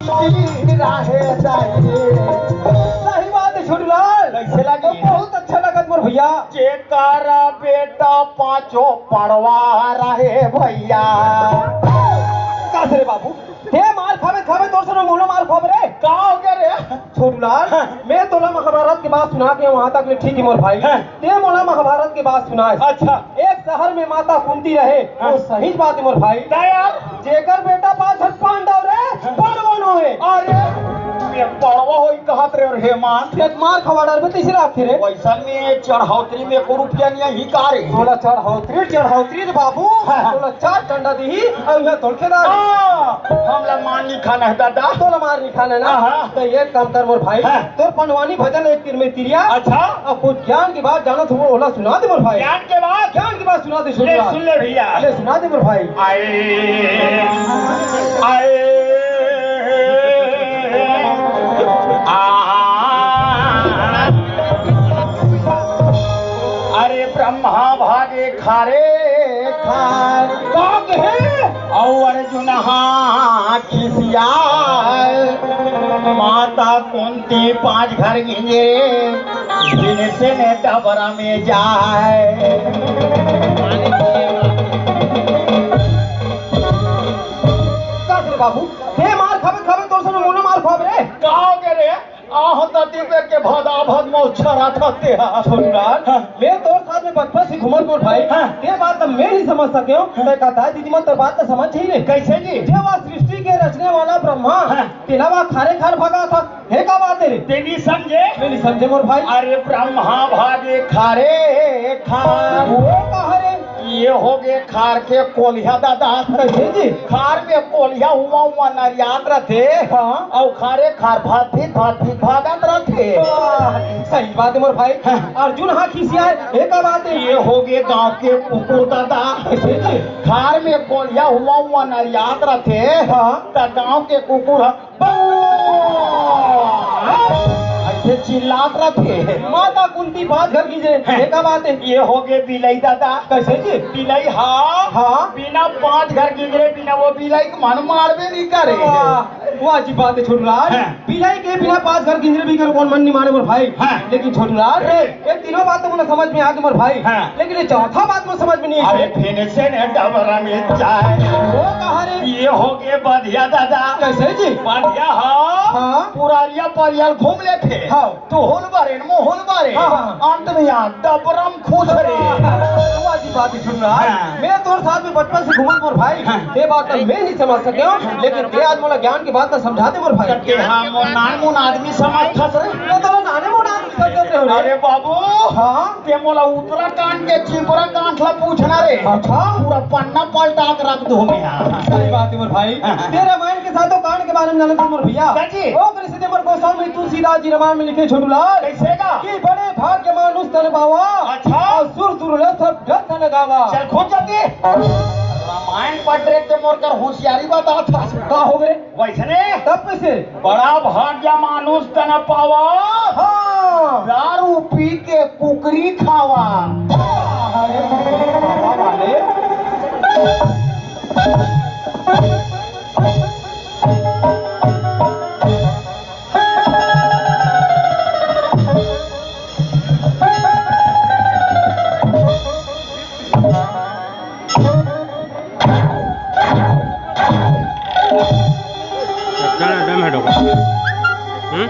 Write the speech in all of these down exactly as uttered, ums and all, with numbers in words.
सही बात हे छोटूलाल। कइसे लगे? बहुत अच्छा लगत मोर भइया। जेकर बेटा पाँचों पड़वा रहे भइया। का रे बाबू, ते मार खाबे, खाबे, तोर से मोला मार खाबे रे। का हो गे रे? छोटूलाल, मैं तोला महाभारत के बात सुना के वहां तक ले ठीक हे मोर भाई। हाँ। ते मोला महाभारत के बात सुना। अच्छा। एक शहर में माता कुंती रहे, हाँ। वो सही बात हे मोर भाई। का यार? जेकर बेटा पाँच झन पांडव रे, पड़वा नो हे। अरे, ये पड़वा होई कहत रे, अउ हे मान। ते मार खवा डरबे, तइसे लागथे रे। वइसन में चढ़ौतरी में एको रुपया नइ आही का रे? तोला चढ़ौतरी, चढ़ौतरी रे बाबू, हाँ। तोला चार डंडा दिही, अउ इहाँ तोर खेदार। हाँ, हमला मार नइ खाना हे दादा। तोला मार नइ खाना हे ना? हाँ। त एक काम कर मोर भाई, हाँ। तोर पंडवानी भजन एक तीर में तिरिया। अच्छा। अब कुछ ज्ञान के बात जानत हो, ओला सुना दे मोर भाई। ज्ञान के बात? ज्ञान के बात सुना दे, ले सुना। सुन ले भइया। ले सुना दे मोर भाई। आए, आए, आ, अरे ब्रह्मा भागे खारे खार। का कहे? अउ अर्जुन हा खिसियाए, माता कुंती पांच घर गिंजे, भीमसेन डबरा में जाए। का रे बाबू, ते मार खाबे, खाबे, तोर से मोला मार खाबे रे। का हो गे रे? आहो, दती पे के भदा भद मौछरा था ते हा। छोटूलाल, हाँ। मैं तोर साथ में बचपन से घूमत मोर भाई। हाँ। ते बात तो मैं नइ समझ सके हूँ। हाँ। ते कहता है, दीदी, मैं तोर बात तो समझ ही नहीं। कइसे जी? जे वह सृष्टि के रचने वाला ब्रह्मा, हाँ। तेला वह खारे खार भगा था। हे का बात हे रे? ते नइ समझे? मैं नइ समझे मोर भाई। अरे ब्रह्मा भागे खारे खार। वो का हरे? ये हो गे खार के कोलिहा दादा। कइसे जी? खार में कोलिहा हुआ हुआ नरियात रथे। हाँ। अउ खारे खार भात भी, भात भी भागत रथे। वाह, सही बात हे मोर भाई। हाँ। अर्जुन हा खिसियाए, ये का बात हे? ये हो गे गांव के कुकुर दादा। कइसे जी? खार में कोलिहा हुआ हुआ नरियात रथे। हाँ। त गांव के कुकुर हा अइसे चिल्लात रथे। माता कुंती पांच घर गिंजे, हैं। ये का बात हे? ये हो गे बिलई दादा। कइसे जी? बिलई हा, हाँ। बिना पांच घर गिंजरे बिना वो बिलई के मन मारबे नइ करे। वाह, वाह जी बात हे छोटूलाल। हैं। बिलई के बिना पांच घर गिंजरे भी कर कोन मन नइ मारे मोर भाई। हैं। लेकिन छोटूलाल, हैं। ये तीनों बात तो मोला समझ में आ गे मोर भाई। हाँ। लेकिन ये चौथा बात मोला समझ में नइ आए। अरे भीमसेन डबरा में जाए। वो का हरे? ये हो गे बधिया दादा। कइसे जी? बधिया हा। हाँ। पुरारिया परियाल घूम लेथे। हाँ। तू होल बारे, मो होल बारे। हाँ, हाँ। अंत में यहाँ डबरा में खुश रे। वाह जी बात हे छोटूलाल। हाँ। मैं तोर साथ में बचपन से घूमत मोर भाई। हाँ। ये बात तो मैं नइ समझ सके हूँ, लेकिन ते आज मोला ज्ञान के बात तो समझा दे मोर भाई। ते हा मोर नान मुन आदमी समझथस रे। मैं तो नाने मुन आदमी समझत रहे हूँ रे। अरे बाबू, हाँ? ते मोला उत्तराखंड के चिपरा कांठ ला पूछना रे। अच्छा। पूरा पन्ना पलटा के रख दूँ मैं यहाँ। सही बात हे मोर भाई। हाँ, हाँ। ते रामायण के सातों कांड के बारे में जानत हस मोर भइया। का जी? ओकरे सेती मोर गोस्वामी तुलसीदास जी रामायण में लिखे छोटूलाल। कइसे का? कि बड़े भाग्य मानुष तन पावा। अच्छा। अउ सुर दुर्लभ सब जग तन गावा। चल खुद जल्दी। रामायण पढ़ रे ते मोर कर होशियारी बताथस। का हो गे? वइसने तब कइसे? बड़ा भाग्य मानुष तन पावा। हाँ। दारू पी के कुकरी खावा। अरे, बाबा रे। चल, डम है डोका। हम्म?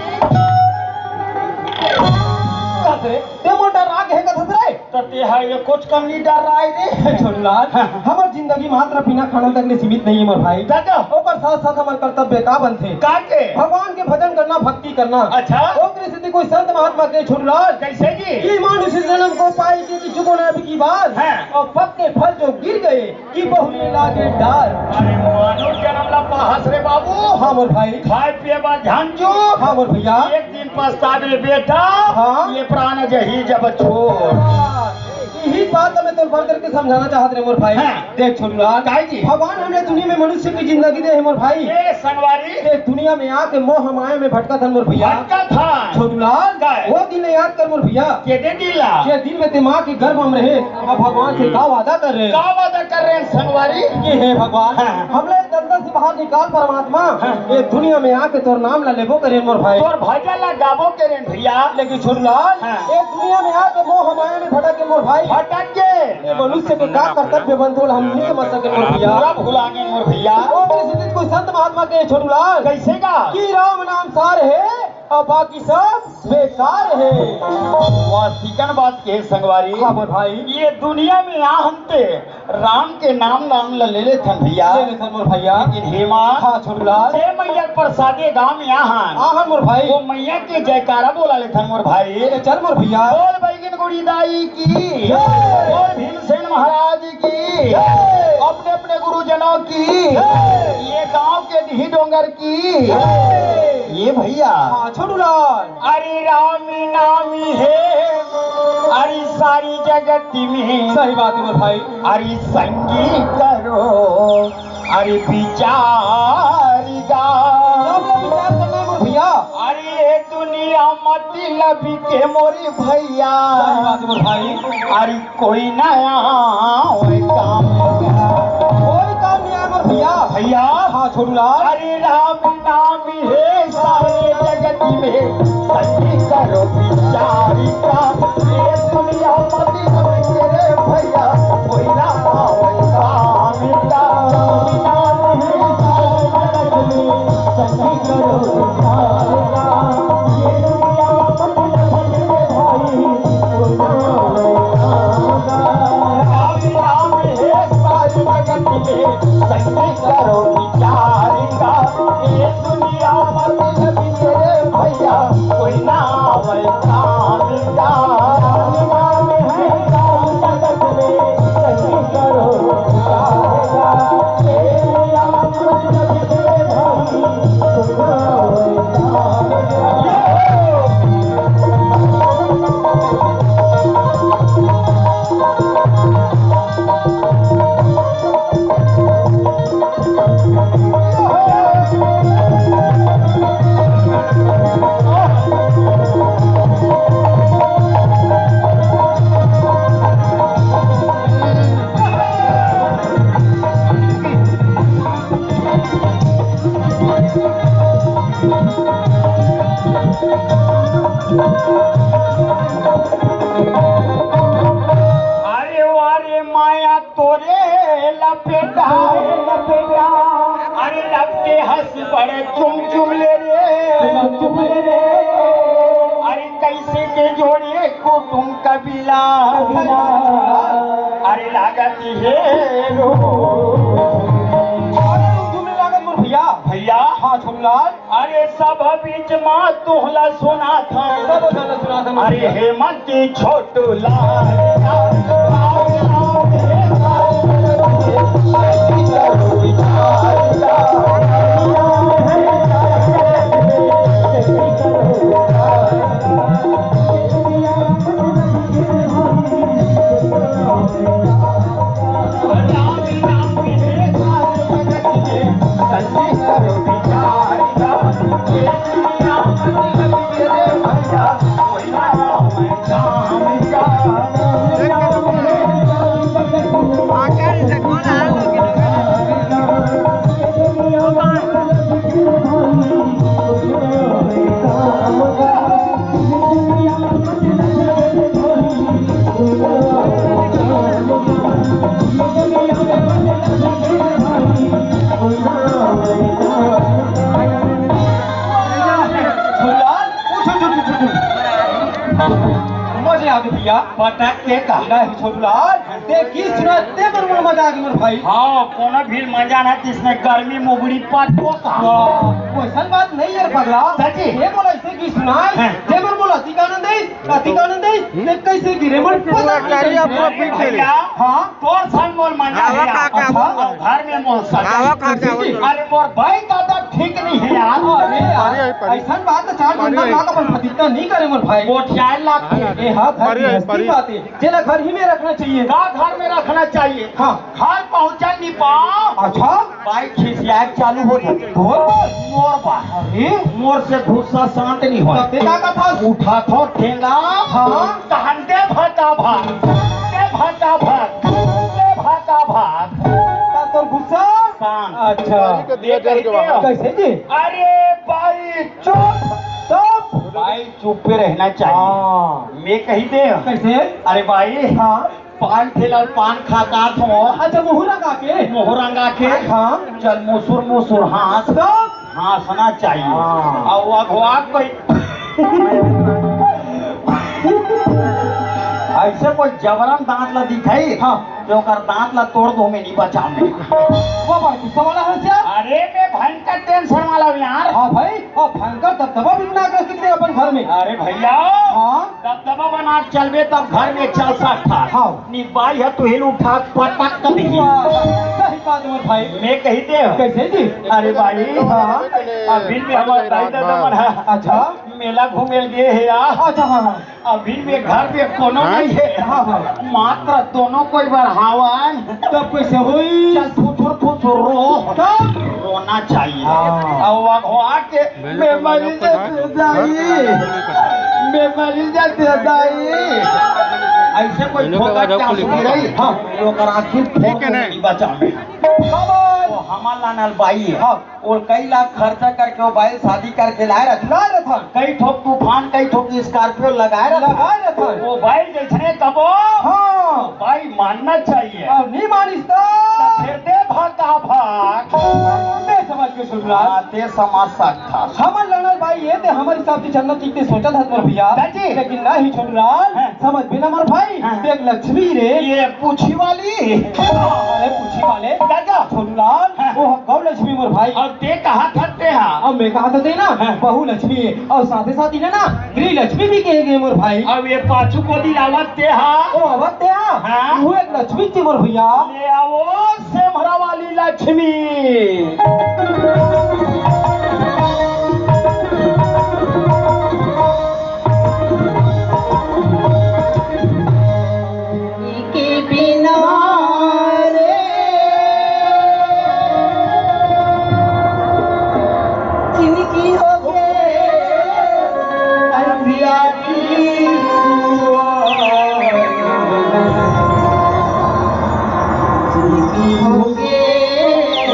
का रे? ते मोर डरा गे हे कथस रे? त ते हा ये कुछ कम नइ डराय रे। छोटूलाल, हाँ, हाँ। हमर जिंदगी मात्र बिना खाना तक ले सीमित नइ हे मोर भाई। का का? ओकर साथ साथ हमर कर्तव्य का बनथे? का के? भगवान के भजन करना, भक्ति करना। अच्छा। ओकरे सेती कोई संत महात्मा के छोटूलाल। कइसे जी? कि मानुष जन्म को पाई के किसी को ना भी की बात। हाँ। अउ पक्के फल जो गिर गए कि बहुरी लागे डार। अरे मानुष जन्म ला पाहस रे बाबू। हाँ मोर भाई। खाए पिए बर ध्यान जो। हाँ मोर भइया। एक दिन पछताबे बेटा, हाँ। ये प्राण जही जब छोड़। हाँ, यही बात मैं तोर बर करके समझाना चाहत रे मोर भाई। हाँ। देख छोटूलाल, काय जी? भगवान हमने दुनिया में मनुष्य की जिंदगी दे हे मोर भाई। ए संगवारी। ये दुनिया में आके मोह माया में भटकत हन मोर भइया। भटकत हन। छोटूलाल, काय? वो दिन याद कर मोर भइया। के दे दिन ला? ये दिन में ते माँ के गर्भ में रहे, अब भगवान से का वादा कर रहे? का वादा कर रहे हैं संगवारी? कि हे भगवान, हाँ। हमने अंदर से बाहर निकाल परमात्मा। हाँ। ये दुनिया में आके तोर नाम ला लेबो करेन मोर भाई। तोर भजन ला गाबो करेन भैया। लेकिन छोटू लाल, हाँ। ये दुनिया में आके मोह माया में भटक के मोर भाई। भटक के। ये मनुष्य के का कर्तव्य बनथे ओला हम नहीं समझ सके मोर भैया। पूरा भुला गे मोर भैया। ओकरे सेती कोई संत महात्मा के छोटू लाल। कैसे का? कि राम नाम सार हे अउ बाकी सब बेकार हे। वाह, चिकन बात के संगवारी। हाँ मोर भाई। ये दुनिया में आहन ते राम के नाम, नाम ला ले लेथन भैया। ले लेथन मोर भैया। लेकिन हे माँ, हाँ छोटू लाल। जे मैया के प्रसादे गाँव में आहन। आहन मोर भाई। वो मैया के जयकारा बोला लेथन मोर भाई। ले चल मोर भैया। बोल बैगिन गुड़ी दाई की। जय। बोल भीमसेन महाराज की। जय। अपने अपने गुरुजनों की। जय। ये गांव के डीही डोंगर की। जय। ये भैया। हाँ छोटू लाल। अरे रामी नामी हे, अरे सारी जगत में। सही बात है मोर भाई। अरे संगी करो, अरे विचारिका। सब लोग विचार करना है मोर भैया। अरे ये दुनिया मतलब के मोरे भैया। सही बात है मोर भाई। अरे कोई ना आवे काम का। कोई काम नहीं आवे भैया। भैया। हाँ, छोटू लाल। अरे राम नाम हे सारे जगत में, सही करो विचारिका। ये दुनिया मत करे भैया, कोई ना आवे काम का। सही करो विचारिका। ये दुनिया मत करे भाई, राम नाम हे सारी जगत में, सही करो विचारिका। ये दुनिया मत लगी रे भैया, कोई ना आवे काम का। राम नाम हे सारी जगत में, सही करो विचारिका। ये दुनिया मत लगी रे भाई, कोई ना आवे काम का। अरे वाह रे माया तोरे लपेटा, लपेटा। अरे लपटे हंस बड़े चुम चुम ले रे, चुम चुम ले रे। अरे कैसे के जोड़े कुटुम कबीला, कबीला। अरे लागत हे रो। अरे तुम लागत मोर भैया। भैया। हाँ छोटू लाल। अरे सब बीच मा तोहला सुनाथन। सब झन ला सुनाथन। अरे हेमंत छोटू लाल। छोटूलाल, उठ, उठ, उठ, उठ, उठ। मजा आ गया भैया। पटक के कहा। नहीं, छोटूलाल, ते गीत सुना, ते मन में मजा आ गया, मोर भाई। हाँ, कोनो भी मजा ना, जिसमें गर्मी मुगड़ी पटको का। वाह, वैसन बात नहीं यार, पगला। सच्ची? ये बोला, इसे गीत सुनाए, हाँ। ते मन बोला, अतिक आनंद है, अतिक आनंद है, ते कैसे गिरे मन पता नहीं गाड़ी चलता। आपको पीछे ले। भैया, हाँ। तोर संग मोर मजा आवा है। खा के अच्छा। आवा। घर में मोर सजा। आवा खा के आवा। अरे मोर भाई दादा ठीक नहीं है यार। अरे यार, अरे, अरे, अरे। ऐसन बात तो चार पानी बंदा आई। लाख अपन फतिक्का नहीं करे मोर भाई। गोठियाए लाख के। हाँ, ए, हाँ, घर अरे, की हस्ती अरे। बात है। जेला घर ही में रखना चाहिए। का घर में रखना चाहिए? हाँ। घर पहुँचा नहीं पाओ। अच्छा। भाई खिसियाए चालू हो जाए। बोल, बोल। मोर बा। अरे। मोर से गुस्सा शांत नहीं हो। तब ते का कथा? उठा थो ठेंगा। हाँ। तहन दे भाटा भात। दे भाटा भात। दे भाटा भात। का तोर गुस्सा? अच्छा। ये कह दे। कैसे जी? अरे भाई चुप। तब? भाई चुप पे रहना चाहिए। हाँ। मैं कही दे। कैसे? अरे भाई। हाँ। पान ठेला पान खाता हो। अच्छा, मुहरा गा के? मुहरा गा के? हाँ। चल मुसुर मुसुर हाँस। तब? हाँसना चाहिए। हाँ। और अगवा कोई ऐसे कोई जबरन दांत ला दिखाई, हाँ। तो ओकर दांत ला तोड़ दो, मैं नहीं बचाऊंगी। वो बड़ा गुस्सा वाला है क्या? अरे, मैं भयंकर टेंशन वाला हूँ यार। हाँ भाई, और भयंकर दबदबा भी बना के रख दे अपन घर में। अरे भैया, हाँ? दबदबा बना के चलबे तब घर में चल सकता। हाँ। निबाई है तो हिल उठा पटक कर दी। वाह, सही बात है भाई। मैं कही दे। कैसे जी? अरे भाई, हाँ। अभी में हमारे दाई दादा मन है। अच्छा। मेला घूमे गए है यार। अच्छा, हाँ, हाँ। अभी में घर में कोनो हाँ? नहीं है। हाँ, हाँ। मात्र दोनों कोई बर हावन। तब कैसे होई? चल फुसुर फुसुर रो। तब? रोना चाहिए। हाँ। और अगवा के मैं मरी जाते दाई। मैं मरी जाते दाई। ऐसे कोई ठोकर क्या सुन रही? हाँ। ओकर आखिर ठीक है ना? नहीं बचा में। बाबा। वो हमार लानल बाई है। हाँ। वो कई लाख खर्चा करके वो बाई शादी करके लाए रथन। लाए रथन। कई ठोक तूफान, कई ठोक स्कॉर्पियो लगाए रथन। लगाए रथन। वो बाई जैसने कबो। हाँ। बाई मानना चाहिए। और नहीं मानिस तो? तो फिर दे भागा भाग। मैं समझ के सुन रहा। हाँ, ते समझ सकता। हमर लानल बाई ये ते हमर हिसाब से चलना चाहिए, ते सोचा था तुम्हारे भैया। दाजी। लेकिन नहीं छोटू लाल, हाँ। समझ भी ना मोर भाई, हाँ। देख लक्ष्मी रे। ये पूछी वाली। अरे पूछी वाले। दादा। छोटू लाल, हाँ। वो गौ लक्ष्मी मोर भाई। और ते कहा था ते हाँ? अब मैं कहा था ते ना, हाँ। बहू लक्ष्मी और साथे साथ इन्हें ना गृह लक्ष्मी भी कहे गए मोर भाई। अब ये पाछू को दिलावत ते हाँ? ओ आवत ते हाँ? हाँ। वो एक लक्ष्मी थी मोर भैया। ले आओ सेमरा वाली लक्ष्मी। के बिना रे जिंदगी हो गे अंधियारी। जिंदगी हो गे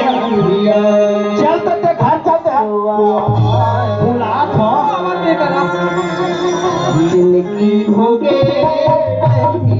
अंधियारी। चल तो ते घर चल ते। बुला तो। जिंदगी हो गे अंधियारी।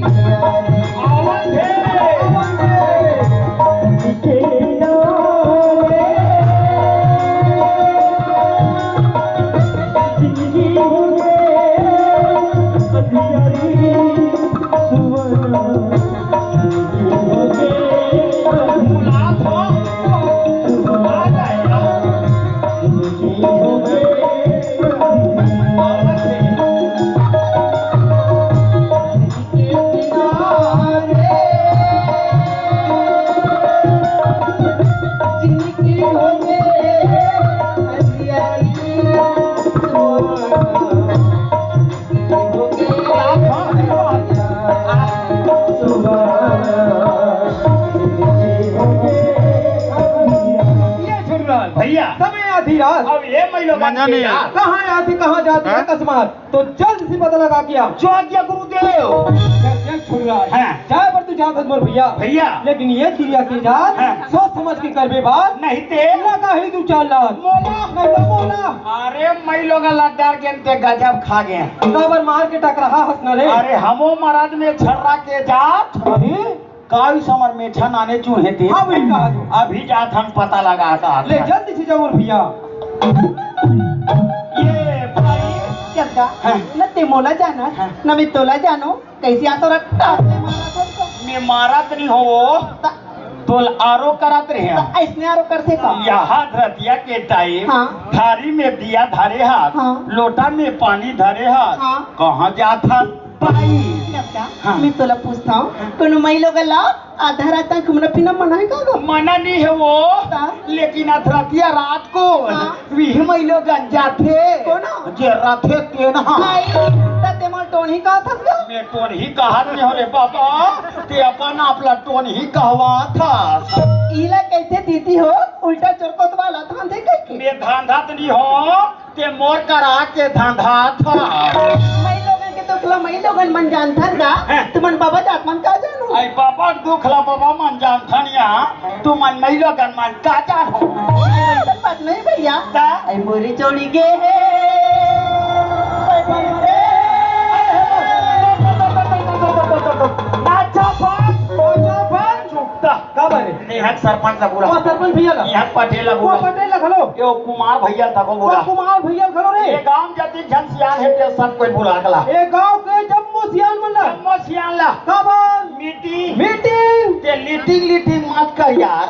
ये सुन रहा है। भैया। समय आधी रात। अब ये मैं लोग मजा नहीं आया। कहाँ आती, कहाँ जाती है हाँ? अकस्मात? तो जल्द से पता लगा के आओ। जो आज्ञा गुरुदेव। ये सुन रहा है। हाँ। जाए बर तू जात हस मोर भैया। भैया। लेकिन ये क्रिया के जात हाँ। सोच समझ के करबे बात। नहीं ते। लगा ही दू चार लात। मोला। नहीं तो मोला। अरे मैं लोग लड्डर गेन ते गजब खा गए। काबर मार के टकराहा हस न रे। अरे हमो मरद में छर्रा के जात। अरे। काई समर में छन आने चूहे ते। हाँ, वही कहा तू। अभी जात हन पता लगा था। ले जल्दी से जाओ भैया। ये भाई। क्या? हाँ। न ते मोला जाना, हाँ। न मैं तोला जानो। कैसे आता रट्टा? मैं मारत नहीं हो। ता- तोल आरो करत रहे हैं। ता ऐसने आरो करते का? यहाँ धरतिया के टाइम हाँ। थारी में दिया धरे हाथ, हाँ। लोटा में पानी धरे हाथ। हाँ। कहाँ जात हस भाई? क्या, क्या? हाँ। मैं तोला पूछता हूँ, हाँ। कोनो माई लोग ला आधा रात तक घूमना फिरना मना है का गो? मना नहीं है वो, ता? लेकिन अधरतिया रात को हाँ। विही मइलो गंजाथे। कोन? जे रथे तेन ह। भाई, त ते मोर टोनही कहत हस ग? मैं टोनही कहत नहीं हो रे बाबा, ते अपन आप ला टोनही कहवात हस। इला कैसे दीदी हो, उल्टा चोरकोत वाला धांधे कहिके। मैं धांधत नहीं हो, ते मोर करा के धांधत हस। मई लोगन के दुख ला मई लोगन मन जानथन गा, हैं। तुमन बाबा जात मन का जानो? अई बाबा के दुख ला बाबा मन जानथन या, तुमन मइलो गन मन का जानो। अइसन बात नहीं भइया। ता? अई मोरी चोरी गे हे। नाचा बन, नाचा बन। चुप ता। का बारे? नेहा के सरपंच ला बुला। ओ, सरपंच भइया ला। नेहा के पटेल ला ओ, बुला। पटेल ला घलो। यो कुमार भइया ला तको ओ, बुला। कुमार भइया ला घलो रे। ये गांव जतिक झन सियान हे, ते सब कोई बुला के ला। ये गांव के जम्मो सियान मन ला। जम्मो सियान ला। काबर? मीटिंग। मीटिंग। ते लीटिंग, लीटिंग मत कर यार।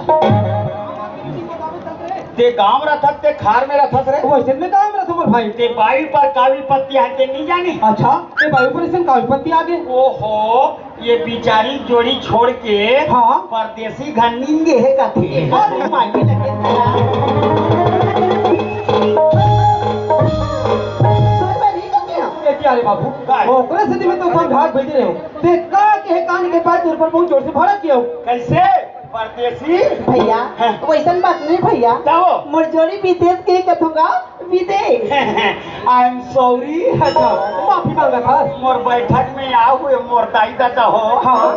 ते गांव रथस, ते खार में रथस रे। वइसन में गांव में रथों मोर भाई। ते बाई पर का विपत्ति आय, ते नहीं जानी। अच्छा, ते बाई पर अइसन का विपत्ति आगे? ओहो, ये बिचारी जोड़ी छोड़ के हाँ। परदेसी घर नींद गे हे कथे। अरे माई लगे। ए, क्या रे बाबू? काय? ओकरे सेती में तो समझा के भेजे रहेंव। ते का के कान के पास तोर पर बहुत जोर से भड़क गे हंव। कइसे? परदेसी? भइया, हाँ। वइसन बात नहीं भइया। तब? मोर जोड़ी विदेश गे हे कथों गा, विदेश। I am sorry। अच्छा, माफी मांगत हस। मोर बैठक में आए हुए मोर दाई ददा हो। हाँ।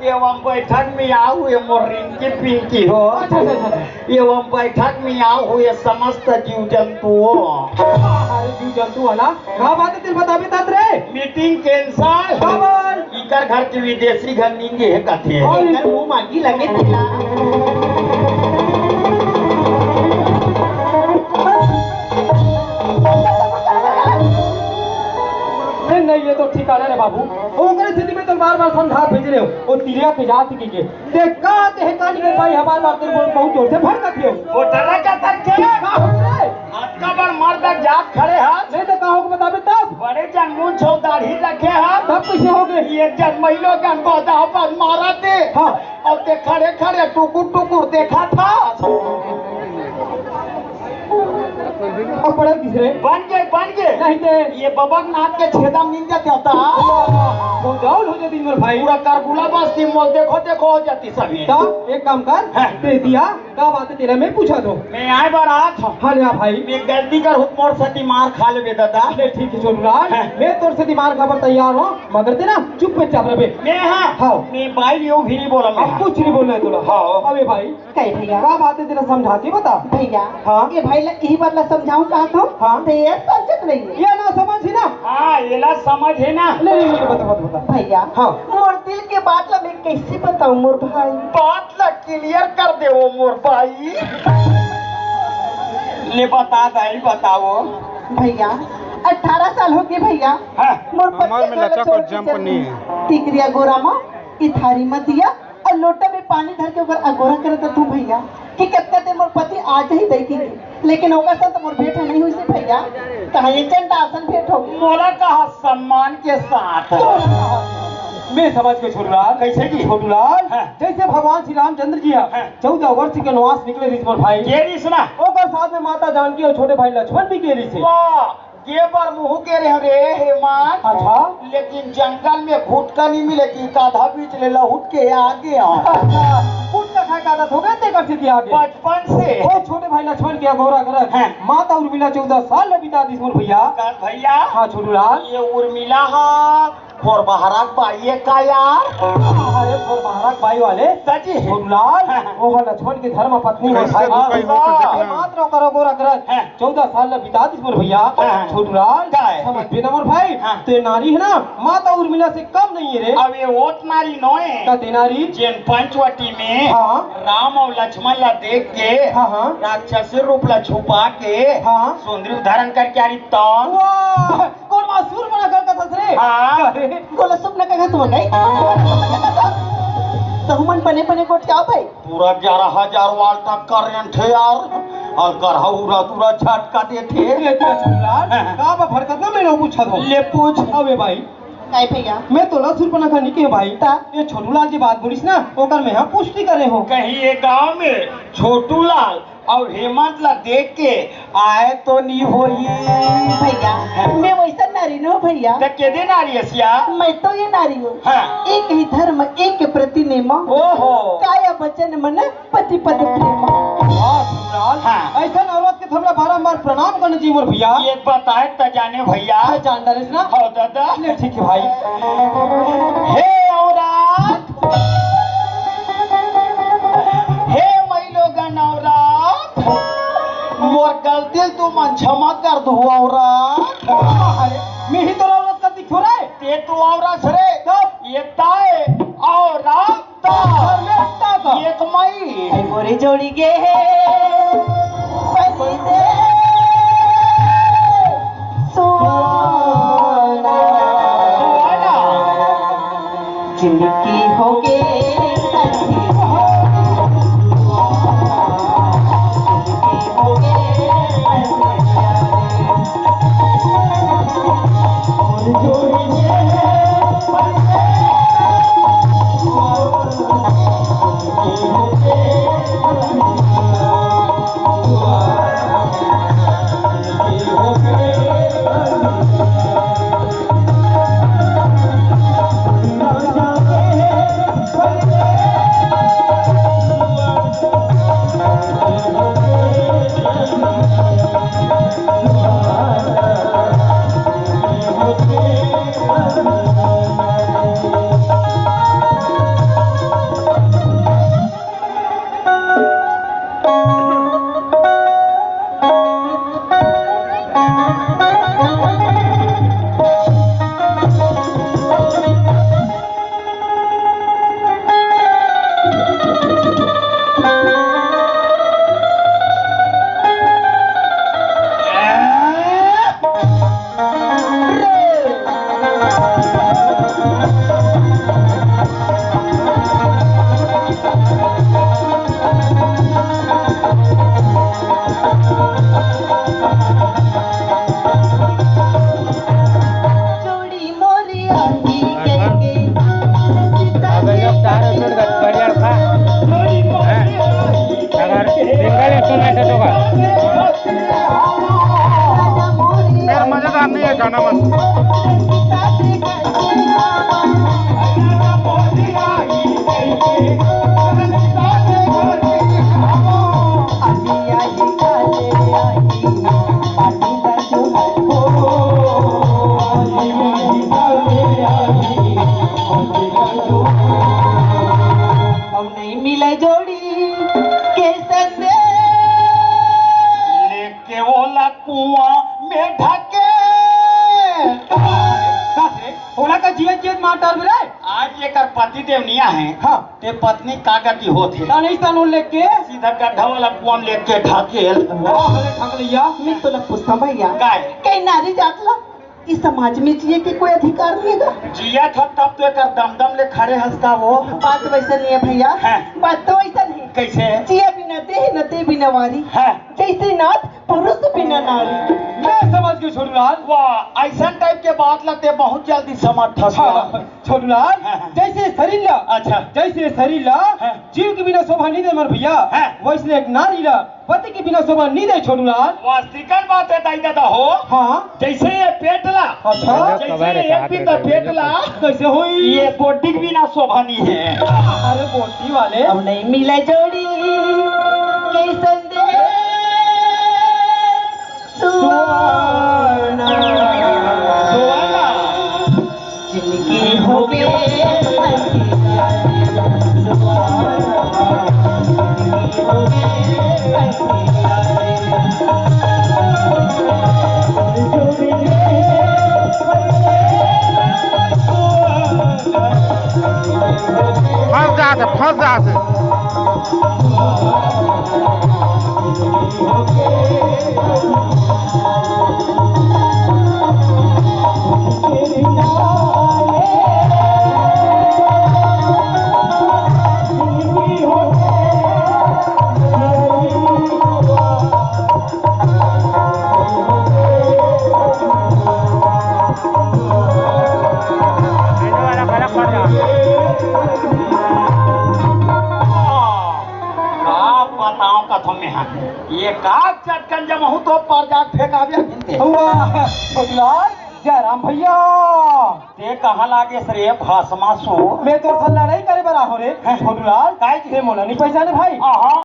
एवं बैठक में आए हुए मोर रिंकी पिंकी हो। अच्छा, अच्छा, अच्छा। एवं बैठक में आए हुए समस्त जीव जंतुओं। अरे जीव जंतु वाला, का बात हे तेला बताबे तात रे? Meeting cancel. काबर? इकर घर के विदेशी घर नींद गे हे कथे। अरे एकर मुंह मागी लगे तेला। नहीं, नहीं, ये तो ठिकाना रे बाबू। ओकरे सेती में तो बार-बार समझा भेज रहे हो। वो तिरिया के जात की के। ते का ते हे कानी के भाई हमार बात तेरे को बहुत जोर से भड़कत हो। वो डरा क्या तक के? का हो रे? अतका बड़ मर्द जात खड़े हाथ। नहीं तो का हो बताबे तब? बड़े जन मुंह छो दाढ़ी रखे हाथ। तब कइसे हो गे? ये जन महिलो जन गोदा पर मारा थे। हाँ। अउ ते खड़े खड़े टुकुर टुकुर देखा था। अब पड़े तीसरे। बन गे, बन गे। नहीं ते। ये बबकनाथ के छेदा में नींद जाते होता। वो जाओ हो जाती मोर भाई। पूरा करबुला बस्ती मोल देखो, देखो हो जाती सभी। तो एक काम कर, हाँ। दे दिया। का बात हे तेला मैं पूछा तो। मैं आए बर आत हूँ। हाँ, ले आ भाई। मैं गलती कर हुक मोर सती मार खा लेबे दादा। ले ठीक हे छोटू लाल, हाँ। मैं तोर सती मार खाबर तैयार हूँ, मगर ते ना चुप में चाप रहे। मैं हाँ, हाँ। मैं भाई यो भी नहीं बोला मैं अब हाँ। कुछ नहीं बोलना हे तोला। हाँ। अबे भाई, कहे भइया। का बात हे तेला समझा के बता। भइया, हाँ। ये भाई ला, यही बात ला समझाऊं कहा तो? हाँ। तो ये समझत नहीं है। ये ना समझ ही ना। हाँ, ये ला समझ है ना। ले, ले, ले, बता, बता, बता। भइया, हाँ। मोर दिल के बात ला मैं कइसे बताऊं मोर भाई? बात ला क्लियर कर दे वो मोर भाई। ले बता दाई, बताओ। भइया, अठारह साल हो गे भइया। हाँ। मोर पति हमार में लचा को जंप नहीं है। टिकरिया गोरा मा इथारी मत दिया अउ लोटा में पानी धर के ओकर अगोरा करत हूँ भइया कि कतका दिन मोर पति आ जाही दई के। लेकिन ओकर संग तो मोर भेंट नहीं हुई से भइया। कहाँ ये चंडा असन भेंट हो? मोला कहा सम्मान के साथ। मैं समझ के छोटूलाल। कइसे जी? छोटूलाल, हाँ। जइसे भगवान श्री रामचंद्र जी ह हाँ। चौदह वर्ष के वनवास निकले रहिस मोर भाई। गे रहिस ना? ओकर साथ में माता जानकी अउ छोटे भाई लक्ष्मण भी गे रहिस हे। वाह, गे बर मुहूँ गे रहेंव रे हेमंत। अच्छा। लेकिन जंगल में घुटका नहीं मिले कि आधा बीच ले लहुट के आ गे हंव। अच्छा, गुटखा खाए के आदत हो गे तेकर सेती आ गे। बचपन से। ओ छोटे भाई लक्ष्मण के अगोरा करत हाँ। माता उर्मिला चौदह साल ले बिता दिस मोर भइया। कर भइया। हाँ छोटूलाल। ये उर्मिला हा खोरबहरा के बाई हे का यार? अरे खोरबहरा के बाई वाले। सची। छोटूलाल, हाँ। वो ह लक्ष्मण के धर्म पत्नी मोर कइसे भाई। तू कहीं हो हाँ। सकत ना? मात्र ओकर अगोरा करत हाँ। चौदह साल ले बिता दिस मोर भइया। हाँ। छोटूलाल, का हे? समझबे ना मोर भाई, हाँ। ते नारी हे ना, माता उर्मिला से कम नहीं हे रे। अब ये ओत नारी नोहे। का ते नारी? जेन पंचवटी में हाँ। राम अउ लक्ष्मण ला देख के हाँ, हाँ। राक्षसी रूप ला छुपा के हाँ। सुंदरी धारण करके आ रही तो। वाह! कोन मा सुर बना कर कथस रे? हाँ। अरे, तोला सुप न कहा तुम नहीं? तहु मन बने बने गोठियाओ भाई। पूरा ग्यारह हजार वाल्ट का करंट हे यार। अउ गरहा उरा तुरा झटका देथे। ये तेरा छोटूलाल, का बा भड़कत ना मैं पूछा दो। ले पूछ। अबे भाई। काय भइया? मैं तोला सुरपनखा नहीं कहे भाई। ता? ये छोटूलाल जी बात बोलिस ना, ओकर मैं हा पुष्टि करे हूँ। कहीं ये गांव में छोटूलाल अउ हेमंत ला देख के आए तो नहीं होही। भइया, मैं वइसन नारी नोहूँ भइया। त केदे नारी हस या? मैं तो ये नारी हूँ। हाँ। एक ही धर्म, एक प्रति नेम। ओहो। काया वचन मन पति पद प्रेम। वाह, छोटूलाल। हाँ। अइसन औरत के त हमला बारंबार प्रणाम करना चाहिए मोर भइया। ये बताए त जाने भइया। मैं जान डारेस ना? हो दादा। ले ठीक हे भाई। हे औरत। हे माईलोगन औरत, मोर गलती ल तुमन क्षमा कर दू औरत। अरे, मैं ही तो औरत का दिखो रे। ते तो औरत रे। तब? ये ताय औरत। तब? ये तो माई। मोरे जोड़ी गे हे। सोना। जिंदगी होगे अगर सिंगल इंस्ट्रूमेंट है तो का? यार, मजेदार नहीं है गाना मन। अब नहीं मिले जोड़ी के संदेश। लेके ओला कुआं में ढके। कस रे, ओला का जियत जियत मार डाल रे। आज एकर पति देव निया है। हाँ। ते पत्नी का गति होत हे? ता नहीं सन लेके। सीधा गड्ढा वाला कुआं में लेके ढकेल। वाह रे ठकलैया। मैं तो लग पूछता भैया। काय? कई नारी जात ला इस समाज में जिए के कोई अधिकार नहीं है का? जिया था तब तो एकर दमदम ले खड़े हंसता वो। बात वैसा नहीं है भैया। हाँ। बात तो वैसा नहीं। कैसे? जिया बिना देह न दे बिना वारी। हाँ। जैसे नाथ पुरुष बिना नारी। मैं समझ गई छोटू लाल। वाह, ऐसा टाइप के बात लगते बहुत जल्दी समझ था। हाँ, छोटू लाल, हाँ, हाँ। जैसे शरीर ला, अच्छा। जैसे शरीर ला, हाँ। जीव के बिना शोभा नहीं दे मोर भैया, हाँ। वैसे एक नारी ला पति के बिना शोभा नहीं दे छोटू लाल। वास्तविकन बात है दाई दादा हो। हाँ। जैसे ये पेट ला, अच्छा। जैसे ये एक बिंदा पेट ला, कैसे होई? ये गोड्डी के बिना शोभा नहीं है। अरे गोड्डी वाले। अब नहीं मिले जोड़ी के संदेश। सोना। सोना। जिंदगी हो गई। फंस जाते, फंस जाते। का बताओ कथो में हा, ये का चटकन जमहू तो पर जाके फेंकावे हिंदे। वाह, छोटलाल, जयराम भैया। ते कहाँ लागे रे भस्मासुर? मैं तो लड़ाई करे बर आहो रे। हैं? छोटलाल, काय जी? ते मोला नहीं पहचाने भाई? आहा।